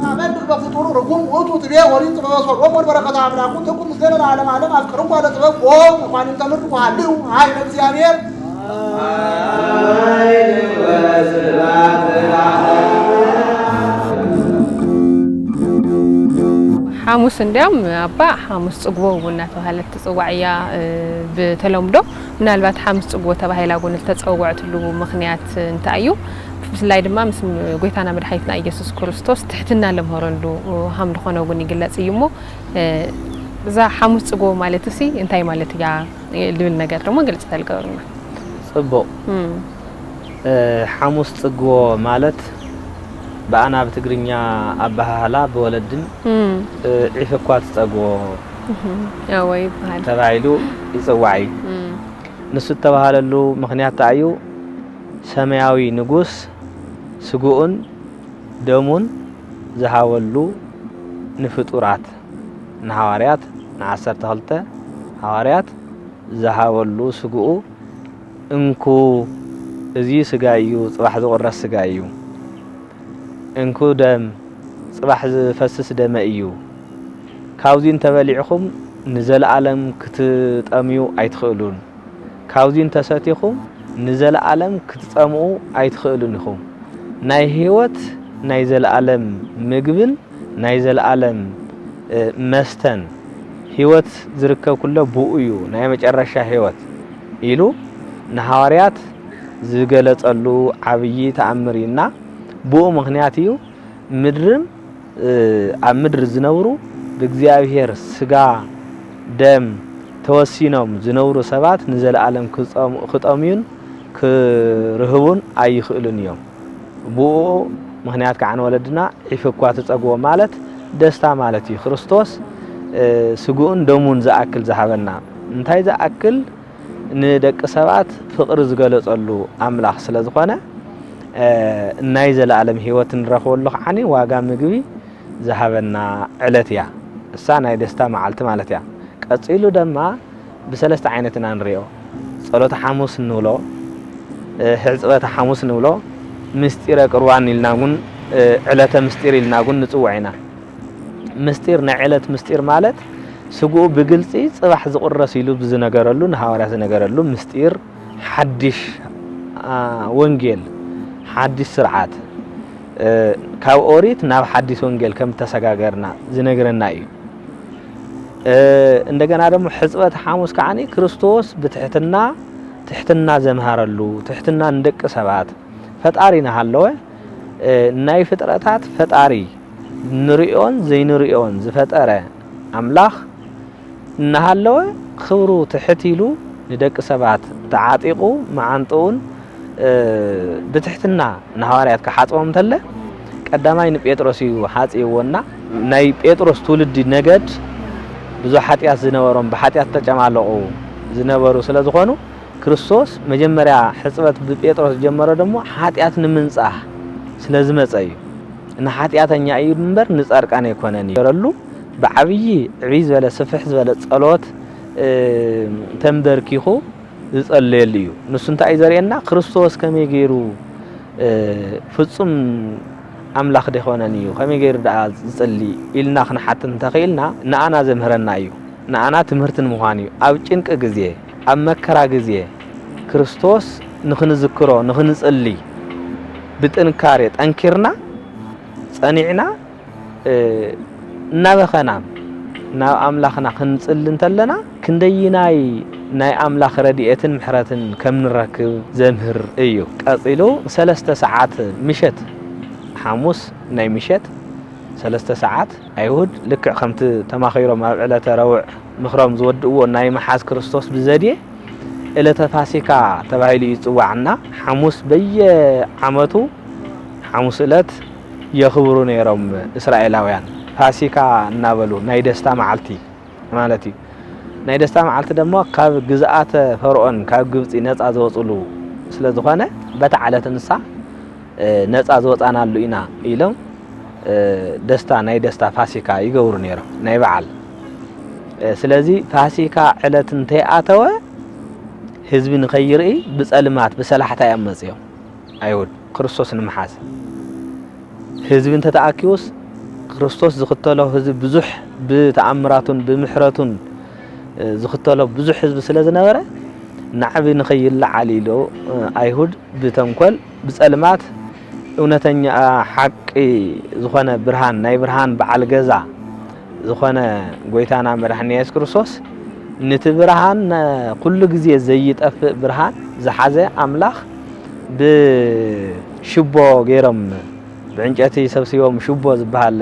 አመድ በፍጡሩ ርጉም ውእቱ ትቤ ወሪት ጥበበ ሶሎሞን በረከተ አምላኩ ትኩን ምስሌነ ለዓለመ ዓለም። አፍቅርዋ ለጥበብ ኦ መኳንንተ ምድር ወሃልው ኃይለ እግዚአብሔር። ሓሙስ እንዲያውም ኣባ ሓሙስ ጽግቦ እውን እናተባህለት ትጽዋዕ እያ። እ፣ ብተለምዶ ምናልባት ሓሙስ ጽግቦ ተባሂላ እውን ዝተጸውዐትሉ ምኽንያት እንታይ እዩ? ብፍላይ ድማ ምስ ጎይታና መድሓኒትና ኢየሱስ ክርስቶስ ትሕትና ለምሃረሉ ሃም ዝኾነ እውን ይግለጽ እዩ እሞ፣ እ፣ እዛ ሓሙስ ጽግቦ ማለት እሲ እንታይ ማለት እያ? ዝብል ነገር ደግሞ ግልጽ ተልገብርና። ጽቡቕ። እ፣ ሓሙስ ጽግቦ ማለት ብኣና ብትግርኛ ኣበሃህላ ብወለድን እ፣ ዒፍ እኳ ትጸግቦ እወ ይበሃል። ተባሂሉ ይጽዋዕ እዩ። ንሱ እተባህለሉ ምኽንያት እንታይ እዩ? ሰማያዊ ንጉስ ስግኡን ደሙን ዝሃበሉ ንፍጡራት ንሃዋርያት ንዓሰርተ ክልተ ሃዋርያት ዝሃበሉ ስግኡ እንኩ እዚ ስጋይ እዩ፣ ጽባሕ ዝቑረስ ስጋይ እዩ። እንኩ ደም ጽባሕ ዝፈስስ ደመይ እዩ። ካብዚ እንተበሊዕኹም ንዘለኣለም ክትጠምዩ ኣይትኽእሉን። ካብዚ እንተሰቲኹም ንዘለኣለም ክትጸምኡ ኣይትኽእሉን ኢኹም። ናይ ህይወት ናይ ዘለኣለም ምግብን ናይ ዘለኣለም መስተን ህይወት ዝርከብ ኩሎ ብኡ እዩ፣ ናይ መጨረሻ ህይወት ኢሉ ንሃዋርያት ዝገለጸሉ ዓብዪ ተኣምር እዩ እና ብኡ ምኽንያት እዩ ምድርን ኣብ ምድሪ ዝነብሩ ብእግዚኣብሔር ስጋ ደም ተወሲኖም ዝነብሩ ሰባት ንዘለኣለም ክጠምዩን ክርህቡን ኣይኽእሉን እዮም። ብኡ ምኽንያት ከዓ ንወለድና ዒፍ እኳ ትጸግቦ ማለት ደስታ ማለት እዩ። ክርስቶስ ስግኡን ደሙን ዝኣክል ዝሃበና እንታይ ዝኣክል ንደቂ ሰባት ፍቕሪ ዝገለጸሉ ኣምላኽ ስለ ዝኾነ ናይ ዘለኣለም ህይወት ንረኽበሉ ከዓኒ ዋጋ ምግቢ ዝሃበና ዕለት እያ። እሳ ናይ ደስታ መዓልቲ ማለት እያ። ቀጺሉ ድማ ብሰለስተ ዓይነት ኢና ንሪኦ። ጸሎተ ሓሙስ እንብሎ፣ ሕጽበተ ሓሙስ ንብሎ፣ ምስጢረ ቅርባን ኢልና እውን ዕለተ ምስጢር ኢልና እውን ንጽውዖ ኢና። ምስጢር ናይ ዕለት ምስጢር ማለት ስግኡ ብግልጺ ጽባሕ ዝቑረስ ኢሉ ብዝነገረሉ ንሃዋርያት ዝነገረሉ ምስጢር ሓድሽ ወንጌል ሓድሽ ስርዓት ካብ ኦሪት ናብ ሓድሽ ወንጌል ከም እተሰጋገርና ዝነግረና እዩ። እንደገና ደሞ ሕጽበት ሓሙስ ከዓኒ ክርስቶስ ብትሕትና ትሕትና ዘምሃረሉ ትሕትና ንደቂ ሰባት ፈጣሪ እናሃለወ ናይ ፍጥረታት ፈጣሪ ንሪኦን ዘይንሪኦን ዝፈጠረ ኣምላኽ እናሃለወ ክብሩ ትሕት ኢሉ ንደቂ ሰባት ተዓጢቑ መዓንጥኡን ብትሕትና ንሃዋርያት ክሓጽቦም እንተለ ቀዳማይ ንጴጥሮስ እዩ ሓጽይዎ እና ናይ ጴጥሮስ ትውልዲ ነገድ ብዙሕ ሓጢኣት ዝነበሮም ብሓጢኣት ተጨማለቑ ዝነበሩ ስለ ዝኾኑ ክርስቶስ መጀመርያ ሕጽበት ብጴጥሮስ ዝጀመሮ ደሞ ሓጢኣት ንምንጻህ ስለ ዝመጸ እዩ። ንሓጢኣተኛ እዩ እምበር ንጻድቃን ኣይኮነን እዩ። ገረሉ ብዓብዪ ዕብይ ዝበለ ስፍሕ ዝበለ ጸሎት ተንበርኪኹ ዝጸለየሉ እዩ። ንሱ እንታይ እዩ ዘርእየና? ክርስቶስ ከመይ ገይሩ ፍጹም ኣምላኽ ደይኮነን እዩ ከመይ ገይሩ ደኣ ዝጽሊ ኢልና ክንሓትት እንተኽኢልና ንኣና ዘምህረና እዩ። ንኣና ትምህርቲ ንምዃን እዩ። ኣብ ጭንቂ ግዜ ኣብ መከራ ግዜ ክርስቶስ ንኽንዝክሮ ንኽንጽሊ ብጥንካሬ ጠንኪርና ጸኒዕና እናበኸና ናብ ኣምላኽና ክንጽሊ እንተለና ክንደይናይ ናይ ኣምላኽ ረድኤትን ምሕረትን ከም ንረክብ ዘምህር እዩ። ቀጺሉ ሰለስተ ሰዓት ምሸት ሓሙስ ናይ ምሸት ሰለስተ ሰዓት ኣይሁድ ልክዕ ከምቲ ተማኺሮም ኣብ ዕለተ ረቡዕ ምኽሮም ዝወድእዎ ናይ ምሓዝ ክርስቶስ ብዘድየ ዕለተ ፋሲካ ተባሂሉ እዩ ዝጽዋዕ እና ሓሙስ በየዓመቱ ሓሙስ ዕለት የኽብሩ ነይሮም እስራኤላውያን ፋሲካ እናበሉ ናይ ደስታ መዓልቲ ማለት እዩ። ናይ ደስታ መዓልቲ ደሞ ካብ ግዝኣተ ፈርዖን ካብ ግብፂ ነፃ ዝወፅሉ ስለ ዝኾነ በታ ዕለት ንሳ ነፃ ዝወፃናሉ ኢና ኢሎም ደስታ ናይ ደስታ ፋሲካ ይገብሩ ነይሮም ናይ በዓል። ስለዚ ፋሲካ ዕለት እንተይኣተወ ህዝቢ ንኸይርኢ ብፀልማት ብሰላሕታ እዮም መፅዮም ኣይሁድ ክርስቶስ ንምሓዝ። ህዝቢ እንተተኣኪቡስ ክርስቶስ ዝኽተሎ ህዝቢ ብዙሕ፣ ብተኣምራቱን ብምሕረቱን ዝኽተሎ ብዙሕ ህዝቢ ስለ ዝነበረ፣ ናዕቢ ንኸይለዓል ኢሉ ኣይሁድ ብተንኮል ብጸልማት እውነተኛ ሓቂ ዝኾነ ብርሃን፣ ናይ ብርሃን በዓል ገዛ ዝኾነ ጎይታና መድሓኒና የሱስ ክርስቶስ፣ ነቲ ብርሃን፣ ኩሉ ግዜ ዘይጠፍእ ብርሃን ዝሓዘ ኣምላኽ ብሽቦ ገይሮም፣ ብዕንጨቲ ሰብሲቦም ሽቦ ዝበሃል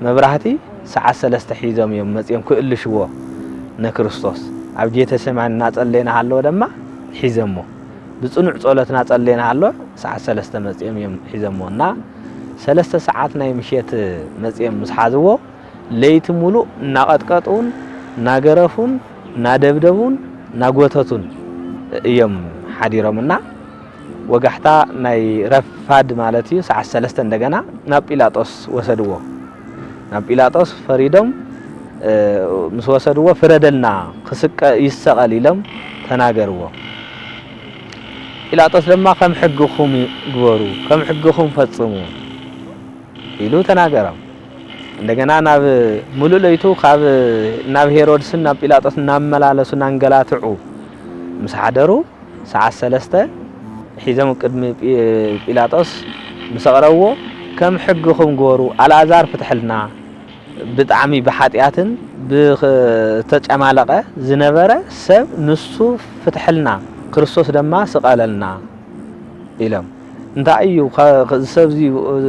መብራህቲ ሰዓት ሰለስተ ሒዞም እዮም መጺኦም ክእልሽዎ ንክርስቶስ። ኣብ ጌተሰማኒ እናጸለየ እናሃለወ ድማ ሒዘሞ። ብጽኑዕ ጸሎት እናጸለየ እናሃለወ ሰዓት ሰለስተ መጺኦም እዮም ሒዘሞ እና ሰለስተ ሰዓት ናይ ምሸት መጺኦም ምስ ሓዝዎ፣ ለይቲ ሙሉእ እናቐጥቀጡን እናገረፉን እናደብደቡን እናጎተቱን እዮም ሓዲሮም እና ወጋሕታ ናይ ረፋድ ማለት እዩ፣ ሰዓት ሰለስተ እንደገና ናብ ጲላጦስ ወሰድዎ። ናብ ጲላጦስ ፈሪዶም፣ እ፣ ምስ ወሰድዎ፣ "ፍረደልና፣ ክስቀ-፣ ይሰቐል" ኢሎም ተናገርዎ። ጲላጦስ ድማ፣ "ከም ሕግኹም ግበሩ፣ ከም ሕግኹም ፈጽሙ" ኢሉ ተናገሮም። እንደገና ናብ፣ ሙሉእ ለይቱ ካብ፣ ናብ ሄሮድስን ናብ ጲላጦስ እናመላለሱ እናንገላትዑ ምስ ሓደሩ፣ ሰዓት ሰለስተ ሒዞም ቅድሚ ጲ-፣ ጲላጦስ ምስ ኣቕረብዎ፣ "ከም ሕግኹም ግበሩ፣ ኣልኣዛር ፍትሐልና፣ ብጣዕሚ ብሓጢኣትን ብኽ-፣ ተጨማለቐ ዝነበረ ሰብ ንሱ ፍትሐልና፣ ክርስቶስ ድማ ስቐለልና" ኢሎም። "እንታይ እዩ ኸ-፣ ኸ-፣ እዚ ሰብ እዚ፣ እ፣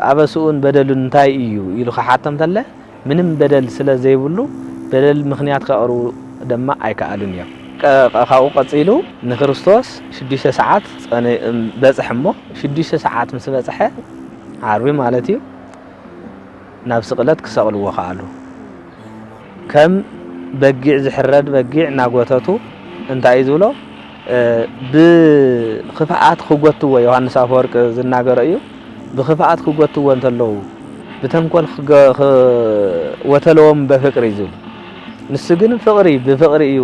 ኣበስኡን በደሉን እንታይ እዩ?" ኢሉ ክሓቶም ተለ፣ ምንም በደል ስለ ዘይብሉ፣ በደል ምኽንያት ከቕርቡ ድማ ኣይከኣሉን እዮም። ቀ-፣ ቀ-፣ ካብኡ ቀጺሉ ንክርስቶስ ሽዱሽተ ሰዓት ጸኒ-፣ እም፣ በጽሐ እሞ፣ ሽዱሽተ ሰዓት ምስ በጽሐ፣ ዓርቢ ማለት እዩ፣ ናብ ስቕለት ክሰቕልዎ ከኣሉ። ከም በጊዕ ዝሕረድ በጊዕ እናጎተቱ እንታይ እዩ ዝብሎ? እ፣ ብኽፍኣት ክጎትዎ፣ ዮሃንስ ኣፈወርቅ ዝናገሮ እዩ። ብኽፍኣት ክጎትዎ እንተለዉ፣ ብተንኮል ክገ-፣ ክ-፣ "ወተለዎም በፍቅሪ" እዩ ዝብል። ንሱ ግን ፍቕሪ፣ ብፍቕሪ እዩ።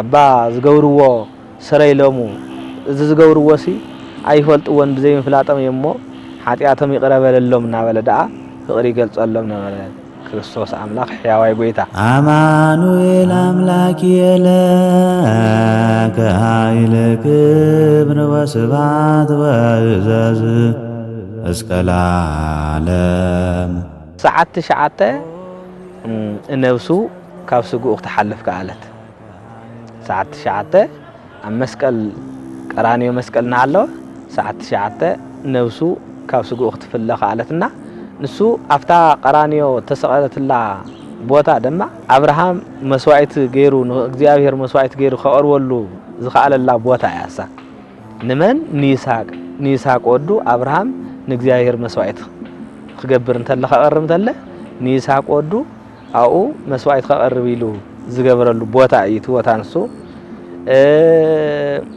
ኣባ ዝገብርዎ ስረ ኢሎሙ፣ እዚ ዝገብርዎሲ ኣይፈልጥዎን፣ ብዘይምፍላጦም እዮም እሞ፣ ሓጢኣቶም ይቕረ በለሎም እናበለ ደኣ ፍቕሪ ይገልጸሎም ነበረ። ክርስቶስ ኣምላኽ ሕያዋይ ጐይታ። ኣማኑኤል ኣምላክ የለ ከ ኃይል ክብር ወስብሐት ወእዘዝ እስከ ለዓለም። ሰዓት ትሽዓተ፣ እም፣ ነብሱ ካብ ስግኡ ክትሓልፍ ከኣለት። ሰዓት ትሽዓተ ኣብ መስቀል፣ ቀራንዮ መስቀል እናሃለወ፣ ሰዓት ትሽዓተ ነብሱ ካብ ስግኡ ክትፍለ ከኣለትና። ንሱ ኣብታ ቀራንዮ እተሰቐለትላ ቦታ ድማ፣ ኣብርሃም መስዋዕቲ ገይሩ፣ ንእግዚኣብሔር መስዋዕቲ ገይሩ ከቕርበሉ ዝኸኣለላ ቦታ እያ እሳ። ንመን? ንይስሐቅ። ንይስሐቅ ወዱ ኣብርሃም ንእግዚኣብሔር መስዋዕቲ ክገብር እንተለ፣ ከቐርብ እንተለ፣ ንይስሐቅ ወዱ ኣብኡ መስዋዕቲ ከቐርብ ኢሉ ዝገበረሉ ቦታ እዩ እቲ ቦታ ንሱ። እ፣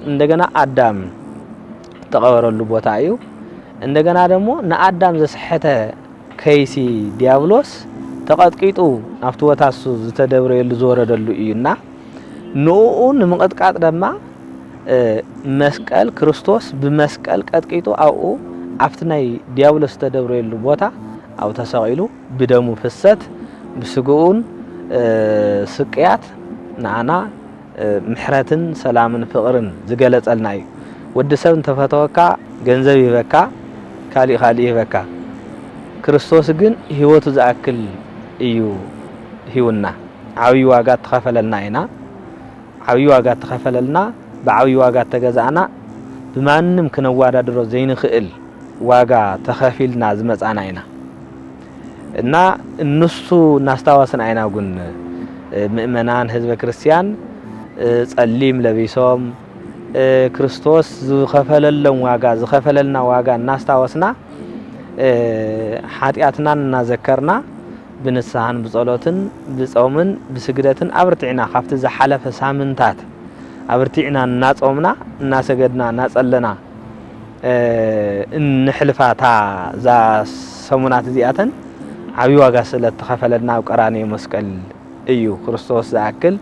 እንደገና ኣዳም እተቐበረሉ ቦታ እዩ። እንደገና ደሞ ንኣዳም ዘስሐተ ከይሲ ዲያብሎስ ተቐጥቂጡ ናብቲ ቦታ እሱ ዝተደብረየሉ ዝወረደሉ እዩ እና ንኡ ንምቕጥቃጥ ድማ፣ እ፣ መስቀል ክርስቶስ ብመስቀል ቀጥቂጡ ኣብኡ ኣብቲ ናይ ዲያብሎስ ዝተደብረየሉ ቦታ ኣብኡ ተሰቒሉ ብደሙ ፍሰት ብስግኡን፣ እ፣ ስቅያት ንኣና፣ እ፣ ምሕረትን ሰላምን ፍቕርን ዝገለጸልና እዩ። ወዲ ሰብ እንተፈተወካ ገንዘብ ይህበካ፣ ካሊእ ካሊእ ይህበካ። ክርስቶስ ግን ህይወቱ ዝኣክል እዩ ሂቡና። ዓብዪ ዋጋ እተኸፈለልና ኢና። ዓብዪ ዋጋ እተኸፈለልና፣ ብዓብዪ ዋጋ እተገዛእና፣ ብማንም ክነወዳድሮ ዘይንኽእል ዋጋ ተኸፊልና ዝመጻና ኢና። እና ንሱ እናስታወስና ኢና እውን፣ እ፣ ምእመናን ህዝበ ክርስቲያን፣ እ፣ ጸሊም ለቢሶም፣ እ፣ ክርስቶስ ዝኸፈለሎም ዋጋ፣ ዝኸፈለልና ዋጋ እናስታወስና፣ እ፣ ሓጢኣትናን እናዘከርና፣ ብንስሓን ብጸሎትን ብጾምን ብስግደትን ኣብርቲዕና ካብቲ ዝሓለፈ ሳምንታት ኣብርቲዕና እናጾምና እናሰገድና እናጸለና፣ እ፣ እንሕልፋ እታ እዛ ሰሙናት እዚኣተን ዓብዪ ዋጋ ስለ እተኸፈለልና ኣብ ቀራንዮ መስቀል እዩ ክርስቶስ ዝኣክል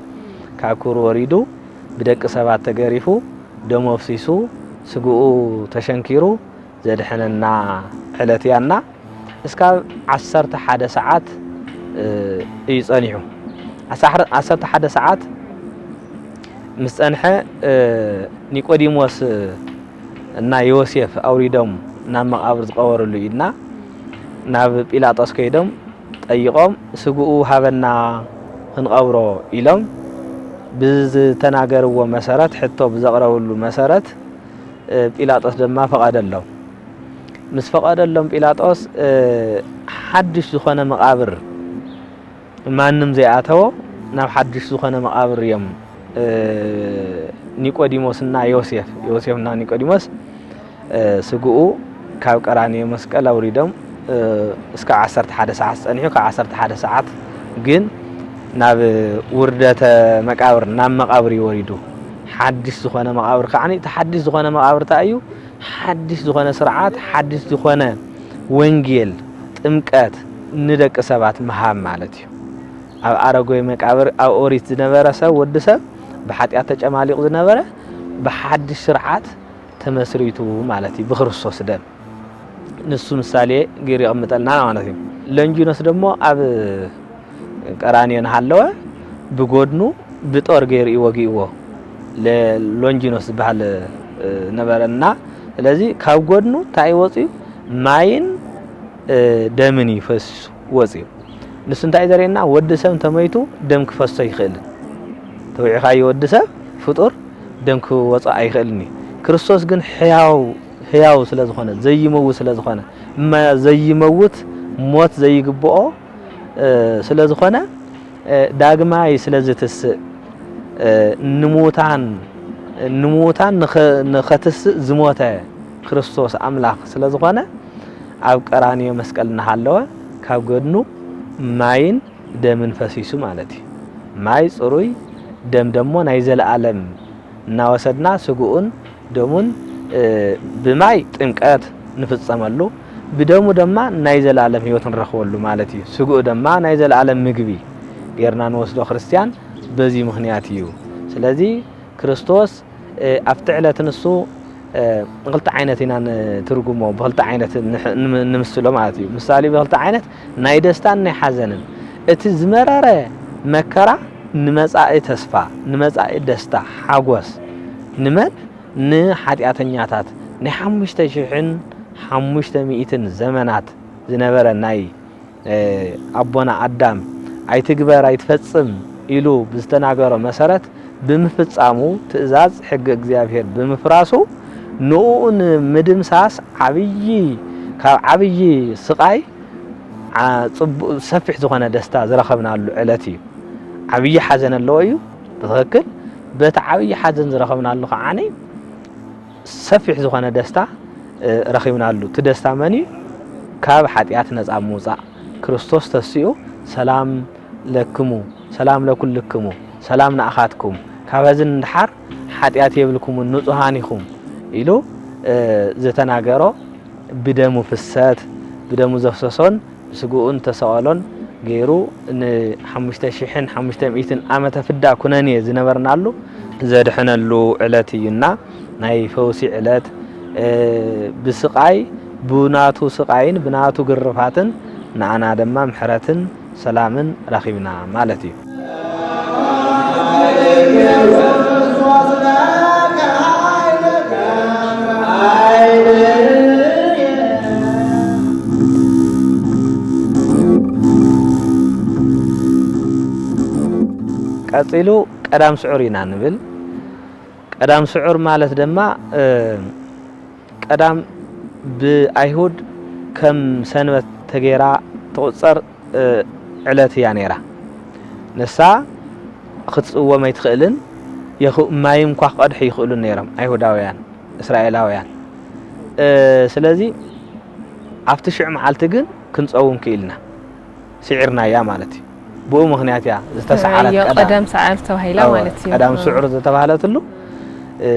ካብ ክብሪ ወሪዱ ብደቂ ሰባት ተገሪፉ ደሙ ኣፍሲሱ ስግኡ ተሸንኪሩ ዘድሐነና ዕለት እያ እና እስካብ ዓሰርተ ሓደ ሰዓት እዩ ጸኒሑ። ዓሰርተ ሓደ ሰዓት ምስ ጸንሐ ኒቆዲሞስ እና ዮሴፍ ኣውሪዶም ናብ መቓብር ዝቐበርሉ ኢድና ናብ ጲላጦስ ከይዶም ጠይቖም፣ ስግኡ ሃበና ክንቐብሮ ኢሎም ብዝተናገርዎ መሰረት፣ ሕቶ ብዘቕረብሉ መሰረት ጲላጦስ ድማ ፈቐደሎም። ምስ ፈቐደሎም ጲላጦስ ሓድሽ ዝኾነ መቓብር ማንም ዘይኣተዎ ናብ ሓድሽ ዝኾነ መቓብር እዮም ኒቆዲሞስና ዮሴፍ፣ ዮሴፍና ኒቆዲሞስ ስግኡ ካብ ቀራንዮ መስቀል ኣውሪዶም እስካብ ዓሰርተ ሓደ ሰዓት ጸኒሑ፣ ካብ ዓሰርተ ሓደ ሰዓት ግን ናብ ውርደተ መቃብር፣ ናብ መቃብር እዩ ወሪዱ። ሓድሽ ዝኾነ መቃብር ከዓኒ፣ እቲ ሓድሽ ዝኾነ መቃብር እንታይ እዩ? ሓድሽ ዝኾነ ስርዓት፣ ሓድሽ ዝኾነ ወንጌል ጥምቀት ንደቂ ሰባት ምሃብ ማለት እዩ። ኣብ ኣረጋዊ መቃብር፣ ኣብ ኦሪት ዝነበረ ሰብ፣ ወዲ ሰብ ብሓጢኣት ተጨማሊቑ ዝነበረ ብሓድሽ ስርዓት ተመስሪቱ ማለት እዩ፣ ብክርስቶስ ደም። ንሱ ምሳሌ ገይሩ የቐምጠልና ማለት እዩ። ሎንጂኖስ ደሞ ኣብ ቀራንዮ እናሃለወ ብጎድኑ ብጦር ገይሩ እዩ ወጊእዎ። ለ-፣ ሎንጂኖስ ዝበሃል ነበረና። ስለዚ ካብ ጎድኑ እንታይ እዩ ወፂኡ? ማይን ደምን እዩ ፈሲሱ ወፂኡ። ንሱ እንታይ እዩ ዘርእየና? ወዲ ሰብ እንተመይቱ ደም ክፈሶ ኣይኽእልን። ተዊዕኻዮ ወዲ ሰብ ፍጡር ደም ክወጾ ኣይኽእልን እዩ። ክርስቶስ ግን ሕያው፣ ሕያው ስለ ዝኾነ፣ ዘይመውት ስለ ዝኾነ፣ መ-፣ ዘይመውት ሞት ዘይግብኦ ስለ ዝኾነ፣ ዳግማይ ስለ ዝትስእ፣ ንምዉታን፣ ንምዉታን ንኸ-፣ ንኸትስእ ዝሞተ ክርስቶስ ኣምላኽ ስለ ዝኾነ፣ ኣብ ቀራንዮ መስቀል እናሃለወ ካብ ጎድኑ ማይን ደምን ፈሲሱ ማለት እዩ። ማይ ጽሩይ፣ ደም ደሞ ናይ ዘለኣለም እናወሰድና ስግኡን ደሙን፣ እ፣ ብማይ ጥምቀት ንፍጸመሉ፣ ብደሙ ድማ ናይ ዘለኣለም ህይወት ንረኽበሉ ማለት እዩ። ስግኡ ድማ ናይ ዘለኣለም ምግቢ ጌርና ንወስዶ ክርስትያን በዚ ምኽንያት እዩ። ስለዚ ክርስቶስ፣ እ፣ ኣብቲ ዕለት ንሱ፣ እ፣ ብኽልተ ዓይነት ኢና ንትርጉሞ፣ ብኽልተ ዓይነት ንሕ-፣ ንም-፣ ንምስሎ ማለት እዩ። ምሳሌ ብኽልተ ዓይነት ናይ ደስታን ናይ ሓዘንን። እቲ ዝመረረ መከራ ንመጻኢ ተስፋ፣ ንመጻኢ ደስታ፣ ሓጎስ፣ ንመን? ንሓጢኣተኛታት። ናይ ሓሙሽተ ሽሕን ሓሙሽተ ሚእትን ዘመናት ዝነበረ ናይ፣ እ፣ ኣቦና ኣዳም ኣይትግበር ኣይትፈጽም ኢሉ ብዝተናገሮ መሰረት ብምፍጻሙ፣ ትእዛዝ ሕገ እግዚኣብሔር ብምፍራሱ፣ ንኡ ንምድምሳስ ዓብዪ፣ ካብ ዓብዪ ስቓይ ዓ-፣ ጽቡቕ፣ ሰፊሕ ዝኾነ ደስታ ዝረኸብናሉ ዕለት እዩ። ዓብዪ ሓዘን ኣለዎ እዩ፣ ብትኽክል። በቲ ዓብዪ ሓዘን ዝረኸብናሉ ከዓኒ ሰፊሕ ዝኾነ ደስታ፣ እ፣ ረኺብናሉ። እቲ ደስታ መን እዩ? ካብ ሓጢኣት ነጻ ምውጻእ። ክርስቶስ ተሲኡ፣ "ሰላም ለክሙ፣ ሰላም ለኩልክሙ፣ ሰላም ንኣኻትኩም፣ ካብ ሕዚ ንደሓር ሓጢኣት የብልኩምን፣ ንጹሃን ኢኹም" ኢሉ፣ እ፣ ዝተናገሮ፣ ብደሙ ፍሰት፣ ብደሙ ዘፍሰሶን ብስግኡን ተሰቐሎን ገይሩ ንሓሙሽተ ሽሕን ሓሙሽተ ሚእትን ዓመተ ፍዳ ኩነኔ ዝነበርናሉ ዘድሐነሉ ዕለት እዩና፣ ናይ ፈውሲ ዕለት፣ እ፣ ብስቓይ፣ ብናቱ ስቓይን ብናቱ ግርፋትን ንኣና ድማ ምሕረትን ሰላምን ረኺብና ማለት እዩ። ቀጺሉ ቀዳም ስዑር ኢና ንብል። ቀዳም ስዑር ማለት ድማ፣ እ፣ ቀዳም ብኣይሁድ ከም ሰንበት ተገይራ ትቑጸር፣ እ፣ ዕለት እያ ነይራ። ንሳ ክትጽወም ኣይትኽእልን፣ የኹ-፣ ማይ እንኳ ክቐድሑ ይኽእሉን ነይሮም ኣይሁዳውያን፣ እስራኤላውያን። እ፣ ስለዚ ኣብቲ ሽዑ መዓልቲ ግን ክንጸውም ክኢልና፣ ስዒርናያ ማለት እዩ። ብኡ ምኽንያት እያ ዝተሰዓረት። ዮ፣ ቀዳም ቀደም ሰዓር ተባሂላ፣ ኣዎ፣ ማለት እዩ። ቀዳም እ። ስዑር ዝተባህለትሉ፣ እ፣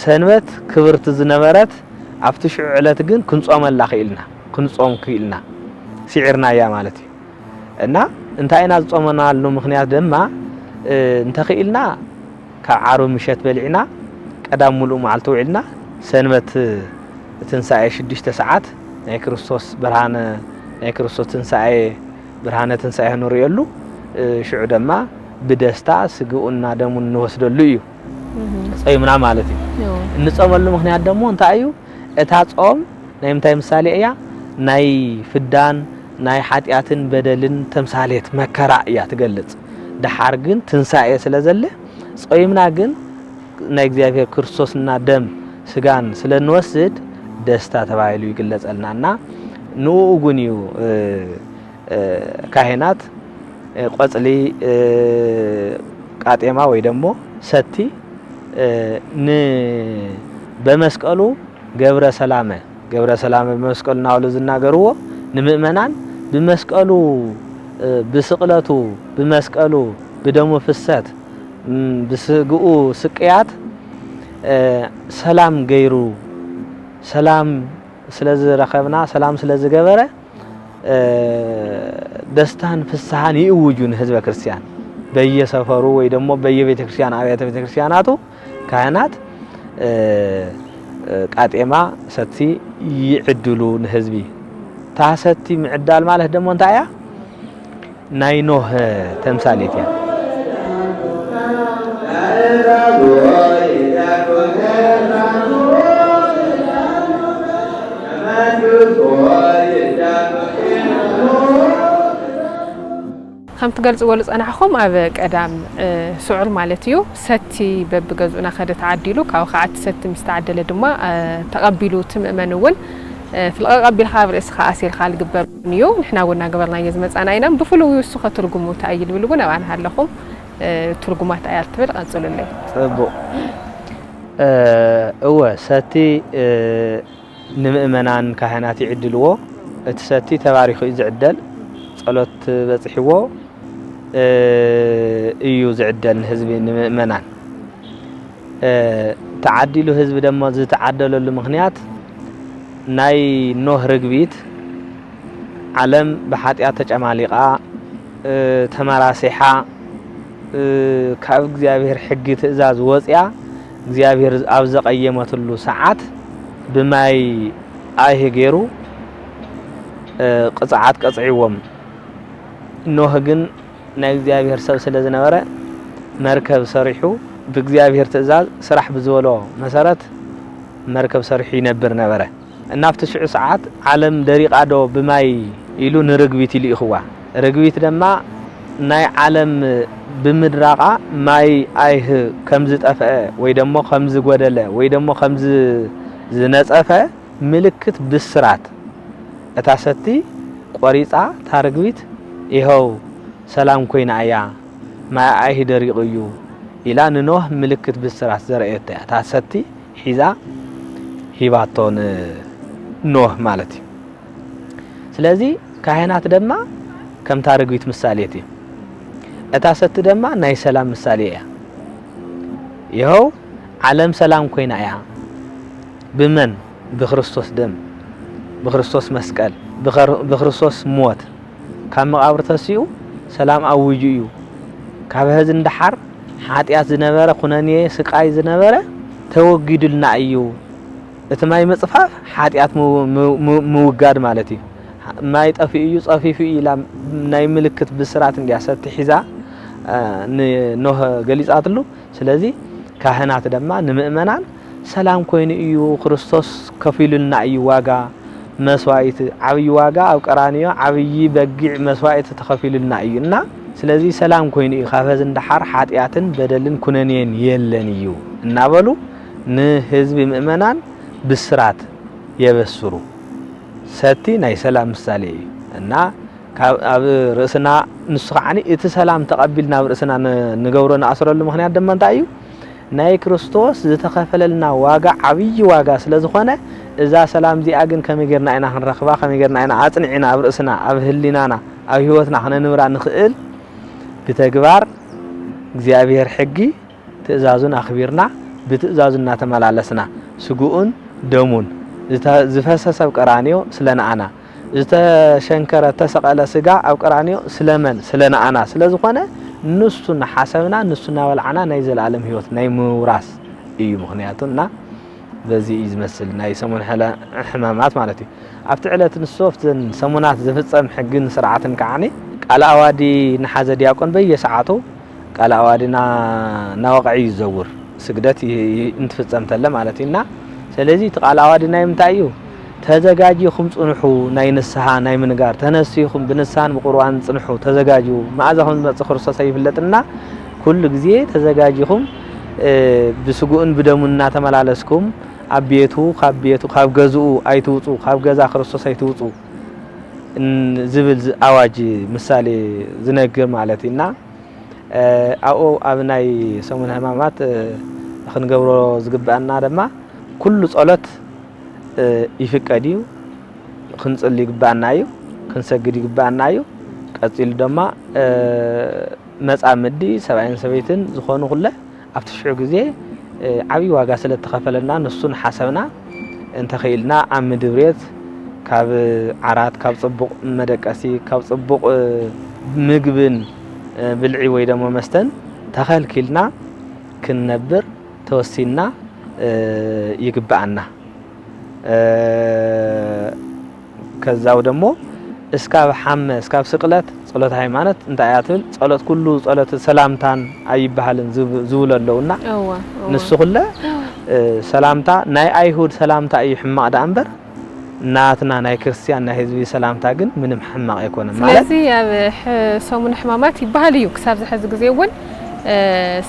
ሰንበት ክብርቲ ዝነበረት ኣብቲ ሽዑ ዕለት ግን ክንጾመላ ክኢልና፣ ክንጾም ክኢልና፣ ስዒርናያ ማለት እዩ። እና እንታይ ኢና ዝጾመናሉ ምኽንያት ድማ፣ እ፣ እንተኽኢልና ካብ ዓርቢ ምሸት በሊዕና ቀዳም ሙሉእ መዓልቲ ውዒልና ሰንበት ትንሳኤ ሽዱሽተ ሰዓት ናይ ክርስቶስ ብርሃነ፣ ናይ ክርስቶስ ትንሳኤ፣ ብርሃነ ትንሳኤ ንርእየሉ፣ እ፣ ሽዑ ድማ ብደስታ ስግኡና ደሙን ንወስደሉ እዩ። እህ። ጾይምና ማለት እዩ። እዎ። እንጾመሉ ምኽንያት ደሞ እንታይ እዩ? እታ ጾም ናይ ምንታይ ምሳሌ እያ? ናይ ፍዳን ናይ ሓጢኣትን በደልን ተምሳሌት መከራ እያ ትገልጽ። ደሓር ግን ትንሳኤ ስለ ዘለ፣ ጾይምና ግን ናይ እግዚኣብሔር ክርስቶስና ደም ስጋን ስለ እንወስድ ደስታ ተባሂሉ ይግለጸልና እና ንኡ እውን እዩ፣ እ፣ እ፣ ካህናት፣ እ፣ ቆጽሊ፣ እ፣ ቃጤማ ወይ ደሞ ሰቲ፣ እ፣ ን-፣ በመስቀሉ ገብረ ሰላመ፣ ገብረ ሰላመ በመስቀሉ እናበሉ ዝናገርዎ ንምእመናን ብመስቀሉ፣ እ፣ ብስቕለቱ፣ ብመስቀሉ፣ ብደሙ ፍሰት፣ እም፣ ብስግኡ ስቅያት፣ እ፣ ሰላም ገይሩ፣ ሰላም ስለ ዝረኸብና፣ ሰላም ስለ ዝገበረ፣ እ፣ ደስታን ፍስሃን ይእውጁ ንህዝበ ክርስቲያን። በየሰፈሩ ወይ ደሞ በየቤተ ክርስቲያን፣ ኣብያተ ቤተ ክርስቲያናቱ ካህናት፣ እ፣ እ፣ ቃጤማ ሰቲ ይዕድሉ ንህዝቢ። እታ ሰቲ ምዕዳል ማለት ደሞ እንታይ እያ? ናይ ኖህ ተምሳሌት እያ። ከም ትገልጽዎ ዝጸናሕኩም ኣብ ቀዳም፣ እ፣ ስዑር ማለት እዩ፣ ሰቲ በብገዝኡና ከደ ተዓዲሉ፣ ካብኡ ከዓ እቲ ሰቲ ምስ ተዓደለ ድማ፣ እ፣ ተቐቢሉ እቲ ምእመን እውን፣ እ፣ ፍልቐቕ ኣቢልካ ኣብ ርእስኻ ኣሲርካ ዝግበር እዩ። ንሕና እውን እናገበርናዮ ዝመጻና ኢና። ብፍሉይ እሱ ከ ትርጉሙ እንታይ እዩ ዝብል እውን ኣብኣ ንሃለኹም፣ እ፣ ትርጉማ እንታይ እያ ትብል ቀጽሉለይ። ጽቡቕ። እ፣ እወ፣ ሰቲ፣ እ፣ ንምእመናን ካህናት ይዕድልዎ። እቲ ሰቲ ተባሪኹ እዩ ዝዕደል። ጸሎት በጺሕዎ፣ እ፣ እዩ ዝዕደል ንህዝቢ፣ ንምእመናን። እ፣ ተዓዲሉ ህዝቢ ደሞ ዝተዓደለሉ ምኽንያት ናይ ኖህ ርግቢት ዓለም ብሓጢኣት ተጨማሊቓ፣ እ፣ ተመራሲሓ፣ እ፣ ካብ እግዚኣብሔር ሕጊ ትእዛዝ ወፂኣ እግዚኣብሔር ኣብ ዘቐየመትሉ ሰዓት ብማይ ኣይህ ገይሩ፣ እ፣ ቅፅዓት ቀፅዕዎም። ኖህ ግን ናይ እግዚኣብሔር ሰብ ስለ ዝነበረ መርከብ ሰሪሑ ብእግዚኣብሔር ትእዛዝ ስራሕ ብዝበሎ መሰረት መርከብ ሰሪሑ ይነብር ነበረ። እናብቲ ሽዑ ሰዓት ዓለም ደሪቓ ዶ ብማይ ኢሉ ንርግቢት ይልኢኽዋ። ርግቢት ድማ ናይ ዓለም ብምድራቓ ማይ ኣይህ ከም ዝጠፍአ ወይ ደሞ ከም ዝጎደለ ወይ ደሞ ከም ዝ-፣ ዝነጸፈ ምልክት ብስራት እታ ሰቲ ቆሪጻ እታ ርግቢት ይኸው ሰላም ኮይና እያ፣ ማይ ኣይህ ደሪቑ እዩ ኢላ ንኖህ ምልክት ብስራት ዘረኣየቶ እያ። እታ ሰቲ ሒዛ ሂባቶ ንኖህ ማለት እዩ። ስለዚ ካህናት ድማ ከምታ ርግቢት ምሳሌት እዩ። እታ ሰቲ ድማ ናይ ሰላም ምሳሌ እያ። ይኸው ዓለም ሰላም ኮይና እያ። ብመን? ብክርስቶስ ደም፣ ብክርስቶስ መስቀል፣ ብኸር-፣ ብክርስቶስ ሞት ካብ መቓብር ተሲኡ ሰላም ኣዊጁ እዩ። ካብ ሐዚ ንደሓር ሓጢኣት ዝነበረ፣ ኩነኔ ስቃይ ዝነበረ ተወጊዱልና እዩ። እቲ ማይ ምጽፋፍ ሓጢኣት ምው-፣ ምው-፣ ምው-፣ ምውጋድ ማለት እዩ። ማይ ጠፊኡ እዩ፣ ጸፊፉ እዩ ኢላ ናይ ምልክት ብስራት እንድያ ሰቲ ሒዛ፣ እ፣ ንኖህ ገሊጻትሉ። ስለዚ ካህናት ድማ ንምእመናን ሰላም ኮይኑ እዩ፣ ክርስቶስ ከፊሉልና እዩ ዋጋ መስዋእቲ፣ ዓብዪ ዋጋ ኣብ ቀራንዮ ዓብዪ በጊዕ መስዋእቲ ተኸፊሉልና እዩ እና ስለዚ ሰላም ኮይኑ እዩ፣ ካብ ሐዚ ንደሓር ሓጢኣትን በደልን ኩነኔን የለን እዩ እናበሉ ንህዝቢ ምእመናን ብስራት የበስሩ። ሰቲ ናይ ሰላም ምሳሌ እዩ እና ካብ፣ ኣብ ርእስና ንሱ ከዓኒ እቲ ሰላም ተቐቢልና ኣብ ርእስና ን-፣ ንገብሮ ንኣስረሉ ምኽንያት ድማ እንታይ እዩ? ናይ ክርስቶስ ዝተኸፈለልና ዋጋ ዓብዪ ዋጋ ስለ ዝኾነ እዛ ሰላም እዚኣ ግን ከመይ ጌርና ኢና ክንረኽባ? ከመይ ጌርና ኢና ኣጽኒዕና ኣብ ርእስና፣ ኣብ ህሊናና፣ ኣብ ህይወትና ክነንብራ ንኽእል? ብተግባር እግዚኣብሔር ሕጊ ትእዛዙን ኣኽቢርና ብትእዛዙ እናተመላለስና ስግኡን ደሙን ዝተ-፣ ዝፈሰሰ ኣብ ቀራንዮ ስለ ንኣና ዝተሸንከረ ተሰቐለ ስጋ ኣብ ቀራንዮ ስለመን ስለ ንኣና ስለ ዝኾነ ንሱ እናሓሰብና ንሱ እናበልዓና ናይ ዘለኣለም ህይወት ናይ ምውራስ እዩ ምኽንያቱ እና በዚ እዩ ዝመስል ናይ ሰሙን ሕለ-፣ ሕማማት ማለት እዩ። ኣብቲ ዕለት ንሱ ኣብተን ሰሙናት ዝፍጸም ሕግን ስርዓትን ከዓኒ ቃለ ኣዋዲ ንሓዘ ዲያቆን በየሰዓቱ ቃለ ኣዋዲ ና-፣ ናወቕዐ እዩ ዝዘውር። ስግደት ይ-፣ ይ-፣ እንትፍጸም ተለ ማለት እዩ። እና ስለዚ እቲ ቃለ ኣዋዲ ናይ ምንታይ እዩ? "ተዘጋጂኹም ጽንሑ፣ ናይ ንስሓ፣ ናይ ምንጋር፣ ተነሲኹም ብንስሓን ብቁርባን ጽንሑ፣ ተዘጋጁ፣ መኣዛኹም ዝመጽእ ክርስቶስ ኣይፍለጥና፣ ኩሉ ግዜ ተዘጋጂኹም፣ እ፣ ብስግኡን ብደሙን እናተመላለስኩም፣ ኣብ ቤቱ፣ ካብ ቤቱ፣ ካብ ገዝኡ ኣይትውጹ፣ ካብ ገዛ ክርስቶስ ኣይትውጹ" ን-፣ ዝብል ዝ-፣ ኣዋጅ ምሳሌ ዝነግር ማለት እዩ። እና፣ እ፣ ኣብኡ ኣብ ናይ ሰሙን ሕማማት፣ እ፣ ክንገብሮ ዝግብኣና ድማ ኩሉ ጸሎት፣ እ፣ ይፍቀድ እዩ። ክንጽሊ ይግብኣና እዩ። ክንሰግድ ይግብኣና እዩ። ቀጺሉ ድማ፣ እ፣ መጻምዲ ሰብኣይን ሰበይትን ዝኾኑ ኩለ ኣብቲ ሽዑ ግዜ፣ እ፣ ዓብዪ ዋጋ ስለ እተኸፈለና ንሱ ንሓሰብና እንተኸኢልና ኣብ ምድብሬት ካብ ዓራት፣ ካብ ጽቡቕ መደቀሲ፣ ካብ ጽቡቕ፣ እ፣ ምግብን፣ እ፣ ብልዒ ወይ ደሞ መስተን ተኸልኪልና ክንነብር ተወሲንና፣ እ፣ ይግብኣና። እ፣ ከዛው ደሞ እስካብ ሓመ፣ እስካብ ስቅለት ጸሎተ ሃይማኖት እንታይ እያ ትብል? ጸሎት ኩሉ ጸሎት ሰላምታን ኣይበሃልን ዝብ-፣ ዝብሉ ኣለውና። እወ፣ እወ። ንሱ ኩለ፣ እ፣ ሰላምታ ናይ ኣይሁድ ሰላምታ እዩ ሕማቕ ደኣ እምበር፣ ናትና ናይ ክርስትያን ናይ ህዝቢ ሰላምታ ግን ምንም ሕማቕ ኣይኮነን። ማለት ስለዚ ኣብ ሕ-፣ ሰሙን ሕማማት ይበሃል እዩ። ክሳብ ዝሐዚ ግዜ እውን፣ እ፣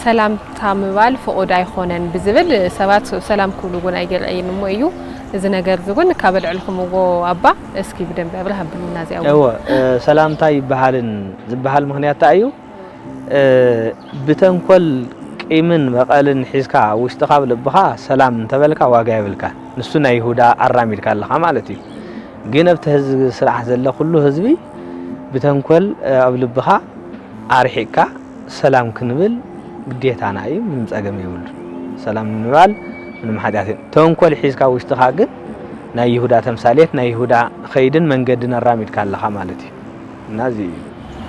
ሰላምታ ምባል ፍቑድ ኣይኮነን ብዝብል ሰባት ሰላም ክብሉ እውን ኣይገርአይን እሞ እዩ። እዚ ነገር እዚ እውን ካብ ኣልዕልኩምዎ ኣባ፣ እስኪ ብደንቢ ኣብርህ ኣብሉና እዚኣ እውን። እወ፣ እ፣ ሰላምታ ይበሃልን ዝበሃል ምኽንያት እንታይ እዩ? እ፣ ብተንኮል ቂምን በቐልን ሒዝካ ውሽጥኻ ኣብ ልብኻ ሰላም እንተበልካ ዋጋ የብልካን። ንሱ ናይ ይሁዳ ኣራሚድካ ኣለኻ ማለት እዩ። ግን ኣብቲ ህዝቢ ስራሕ ዘለ ኩሉ ህዝቢ ብተንኮል፣ እ፣ ኣብ ልብኻ ኣርሒቕካ ሰላም ክንብል ግዴታና እዩ። ምንም ጸገም የብሉን። ሰላም ንምባል ምንም ሓጢኣት የለን። ተንኮል ሒዝካ ውሽጥኻ ግን ናይ ይሁዳ ተምሳሌት፣ ናይ ይሁዳ ኸይድን መንገድን ኣራሚድካ ኣለኻ ማለት እዩ። እና እዚ እዩ።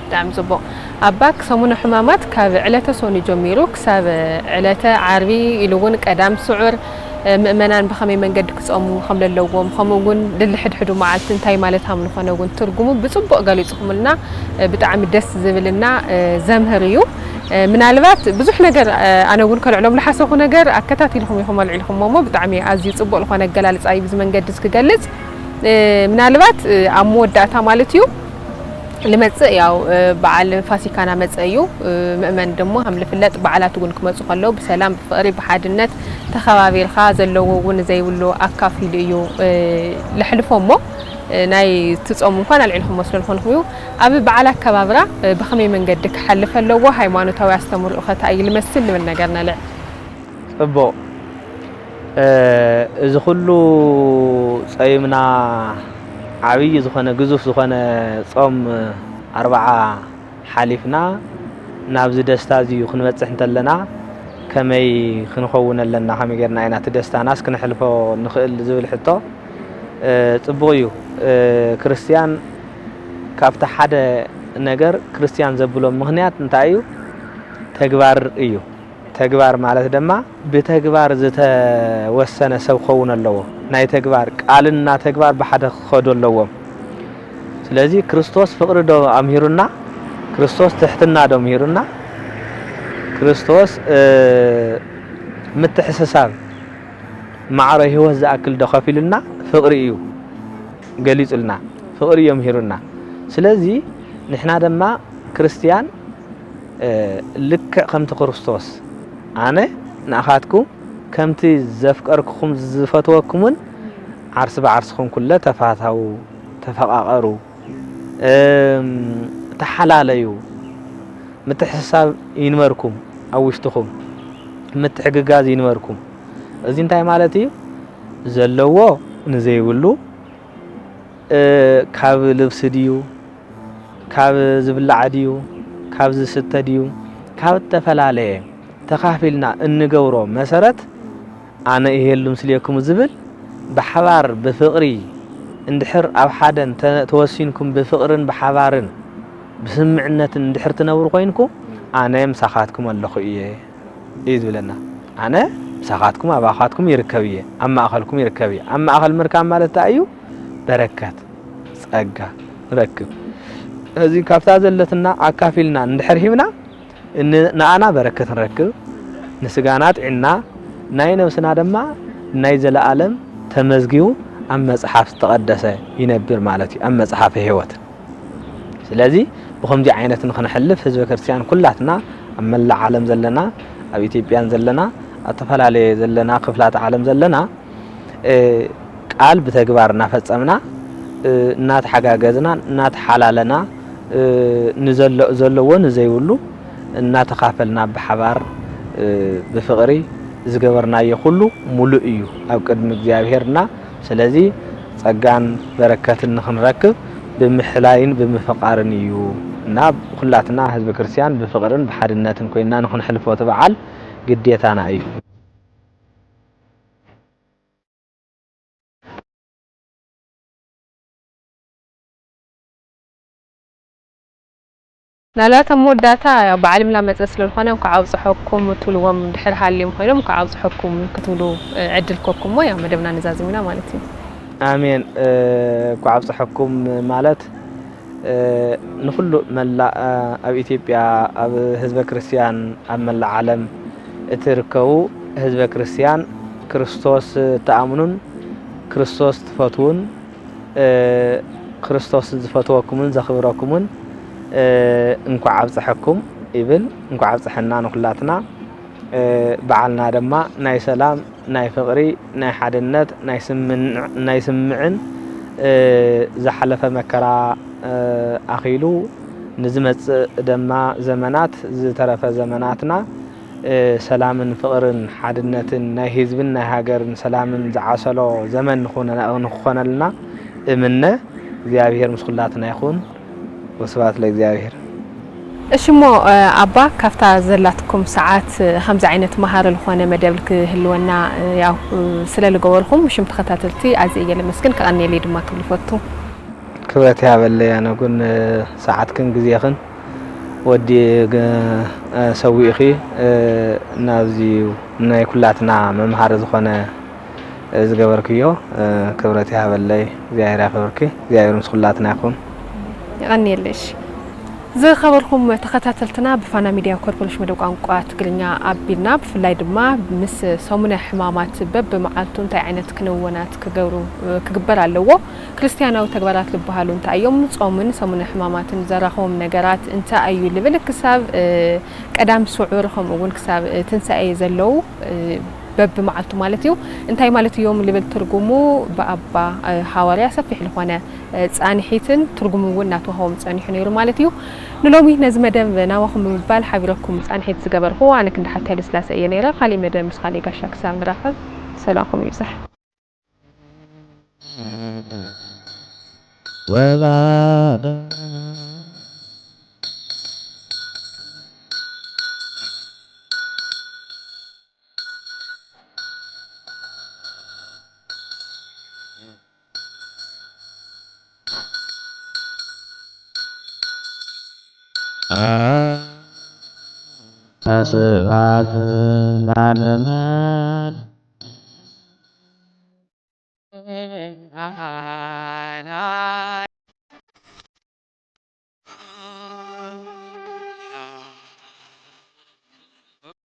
ብጣዕሚ ጽቡቕ። ኣባ፣ ሰሙነ ሕማማት ካብ ዕለተ ሶኒ ጀሚሩ ክሳብ ዕለተ ዓርቢ ኢሉ እውን ቀዳም ስዑር፣ እ፣ ምእመናን ብኸመይ መንገዲ ክጸሙ ከም ዘለዎም፣ ከምኡ እውን ድሊ ሕድሕዱ መዓልቲ እንታይ ማለት ከም ዝኾነ እውን ትርጉሙ ብጽቡቕ ገሊጽኩምልና፣ እ፣ ብጣዕሚ ደስ ዝብልና፣ እ፣ ዘምህር እዩ። እ፣ ምናልባት ብዙሕ ነገር፣ እ፣ ኣነ እውን ከልዕሎም ዝሓሰብኩ ነገር ኣከታቲልኩም ኢኹም ኣልዒልኩሞ እሞ ብጣዕሚ ኣዝዩ ጽቡቕ ዝኾነ ኣገላልጻ እዩ ብዚ መንገዲ እዚ ክገልጽ። እ፣ ምናልባት፣ እ፣ ኣብ መወዳእታ ማለት እዩ ልመጽእ ያው፣ እ፣ በዓል ፋሲካና መጸ እዩ። እ፣ ምእመን ደሞ ከም ልፍለጥ በዓላት እውን ክመጹ ከለዉ ብሰላም፣ ብፍቕሪ፣ ብሓድነት ተኸባቢርካ ዘለዎ እውን ዘይብሉ ኣካፊሉ እዩ፣ እ፣ ለሕልፎ እሞ፣ እ፣ ናይ ትጾም እንኳን ኣልዒልኩም መስሎ ዝኾንኩም እዩ። ኣብ በዓል ኣከባብራ፣ እ፣ ብኸመይ መንገዲ ክሓልፍ ኣለዎ? ሃይማኖታዊ ኣስተምህሮኡ ኸ እንታይ እዩ ልመስል? ንብል ነገር ነልዕ። ጽቡቕ። እ፣ እዚ ኩሉ ጸይምና ዓብዪ ዝኾነ ግዙፍ ዝኾነ ጾም ኣርብዓ ሓሊፍና ናብዚ ደስታ እዚ ክንበጽሕ እንተለና ከመይ ክንኸውን ኣለና? ከመይ ጌርና ኢና እቲ ደስታናስ ክንሕልፎ ንኽእል ዝብል ሕቶ፣ እ፣ ጽቡቕ እዩ። እ፣ ክርስትያን ካብቲ ሓደ ነገር ክርስትያን ዘብሎ ምኽንያት እንታይ እዩ? ተግባር እዩ። ተግባር ማለት ድማ ብተግባር ዝተወሰነ ሰብ ክኸውን ኣለዎ። ናይ ተግባር ቃልና ተግባር ብሓደ ክኸዱ ኣለዎም። ስለዚ ክርስቶስ ፍቕሪ ዶ ኣምሂሩና? ክርስቶስ ትሕትና ዶ ኣምሂሩና? ክርስቶስ፣ እ፣ ምትሕስሳብ ማዕረ ህይወት ዝኣክል ዶ ከፊሉና? ፍቕሪ እዩ ገሊጹልና። ፍቕሪ እዩ ኣምሂሩና። ስለዚ ንሕና ድማ ክርስትያን፣ እ፣ ልክዕ ከምቲ ክርስቶስ፣ "ኣነ ንኣኻትኩም ከምቲ ዘፍቀርኩኹም ዝፈትወኩምን፣ ዓርሲ ብዓርስኹም ኩለ ተፋታዉ፣ ተፈቓቐሩ፣ እም፣ ተሓላለዩ፣ ምትሕስሳብ ይንበርኩም፣ ኣብ ውሽጥኹም ምትሕግጋዝ ይንበርኩም።" እዚ እንታይ ማለት እዩ? ዘለዎ ንዘይብሉ፣ እ፣ ካብ ልብሲ ድዩ፣ ካብ ዝብላዕ ድዩ፣ ካብ ዝስተ ድዩ፣ ካብ እተፈላለየ ተኻፊልና እንገብሮ መሰረት፣ ኣነ እሄሉ ምስሌኩም ዝብል ብሓባር ብፍቕሪ እንድሕር ኣብ ሓደ እንተ-፣ ተወሲንኩም ብፍቕርን ብሓባርን ብስምምዕነትን እንድሕር ትነብሩ ኮይንኩም፣ ኣነ ምሳኻትኩም ኣለኹ እየ እዩ ዝብለና። ኣነ ምሳኻትኩም ኣባኻትኩም ይርከብ እየ፣ ኣብ ማእኸልኩም ይርከብ እየ። ኣብ ማእኸል ምርካብ ማለት እንታይ እዩ? በረከት፣ ጸጋ ንረክብ። እዚ ካብታ ዘለትና ኣካፊልና እንድሕር ሂብና፣ ን-፣ ንኣና በረከት ንረክብ፣ ንስጋና ጥዕና፣ ናይ ነብስና ድማ ናይ ዘለኣለም ተመዝጊቡ ኣብ መጽሓፍ ዝተቐደሰ ይነብር ማለት እዩ፣ ኣብ መጽሓፈ ሕይወት። ስለዚ ብኸምዚ ዓይነት ንኽንሕልፍ ህዝበ ክርስቲያን ኩላትና ኣብ መላእ ዓለም ዘለና፣ ኣብ ኢትዮጵያን ዘለና፣ ኣብ ዝተፈላለየ ዘለና ክፍላት ዓለም ዘለና፣ እ፣ ቃል ብተግባር እናፈጸምና፣ እ፣ እናተሓጋገዝና፣ እናተሓላለና፣ እ፣ ንዘሎ-፣ ዘለዎ ንዘይብሉ እናተኻፈልና ብሓባር፣ እ፣ ብፍቕሪ ዝገበርናዮ ኩሉ ሙሉእ እዩ ኣብ ቅድሚ እግዚኣብሄርና። ስለዚ ጸጋን በረከትን ንኽንረክብ ብምሕላይን ብምፍቓርን እዩ እና ኩላትና ህዝበ ክርስቲያን ብፍቕርን ብሓድነትን ኮይንና ንኽንሕልፎ እቲ በዓል ግዴታና እዩ። ናላት ኣብ መወዳእታ ያው በዓል ምላ መጸ ስለ ዝኾነ እንኳዕ ኣብጽሐኩም ትብልዎም ድሕር ሃልዮም ኮይኖም እንኳዕ ኣብጽሐኩም ክትብሉ ዕድል ኮኩሞ ያው መደብና ንዛዝም ኢና ማለት እዩ። ኣሜን። እንኳዕ ኣብጽሐኩም ማለት ንኹሉ መላእ ኣብ ኢትዮጵያ ኣብ ህዝበ ክርስቲያን ኣብ መላእ ዓለም እትርከቡ ህዝበ ክርስቲያን ክርስቶስ ትኣምኑን ክርስቶስ ትፈትዉን ክርስቶስ ዝፈትወኩምን ዘኽብረኩምን እንኳዕ ኣብፀሐኩም ይብል። እንኳዕ ኣብፀሐና ንኹላትና። በዓልና ድማ ናይ ሰላም፣ ናይ ፍቕሪ፣ ናይ ሓድነት፣ ናይ ስምምዕን ዝሓለፈ መከራ ኣኺሉ ንዝመፅእ ድማ ዘመናት ዝተረፈ ዘመናትና ሰላምን ፍቕርን ሓድነትን ናይ ህዝብን ናይ ሃገርን ሰላምን ዝዓሰሎ ዘመን ንኽኾነልና እምነ። እግዚኣብሔር ምስ ኩላትና ይኹን። ወስብሐት ለእግዚኣብሔር። እሺ እሞ ኣባ ካብታ ዘላትኩም ሰዓት ከምዚ ዓይነት መሃሪ ዝኾነ መደብ ክህልወና ያው ስለ ልገበርኩም ብሽም ተኸታተልቲ ኣዝየ እየ ለመስግን ከቐንየለይ ድማ ክብል ይፈቱ። ክብረት ይሃበለይ ኣነ እውን ሰዓትክን ግዜኽን ወዲ ሰዊእኺ ናብዚ ናይ ኩላትና መምሃሪ ዝኾነ ዝገበርክዮ ክብረት ይሃበለይ እግዚኣብሔር ያኽብርኪ እግዚኣብሔር ምስ ኩላትና ይኹን። የቐንየለይ። ዝኸበርኩም ተኸታተልትና ብፋና ሚድያ ኮርፖሬሽን መደብ ቋንቋ ትግርኛ ኣቢልና ብፍላይ ድማ ምስ ሰሙነ ሕማማት በብመዓልቱ እንታይ ዓይነት ክንውናት ክገብሩ ክግበር ኣለዎ ክርስትያናዊ ተግባራት ዝበሃሉ እንታይ እዮም ጾምን ሰሙነ ሕማማትን ዘራኽቦም ነገራት እንታይ እዩ ልብል ክሳብ ቀዳም ስዑር ከምኡ እውን ክሳብ ትንሳኤ ዘለዉ በብመዓልቱ ማለት እዩ እንታይ ማለት እዮም ልብል ትርጉሙ ብኣባ ሃዋርያ ሰፊሕ ዝኾነ ፃንሒትን ትርጉሙ እውን እናተዋህቦም ፀኒሑ ነይሩ ማለት እዩ። ንሎሚ ነዚ መደብ ናባኹም ብምባል ሓቢረኩም ፃንሒት ዝገበርኩ ኣነ ክንዲ ሓብቲ ሃይለስላሴ እየ ነይረ። ካሊእ መደብ ምስ ካሊእ ጋሻ ክሳብ ንራኸብ ሰላምኩም ይብዛሕ። ስብሐት ለዓለመ ዓለም።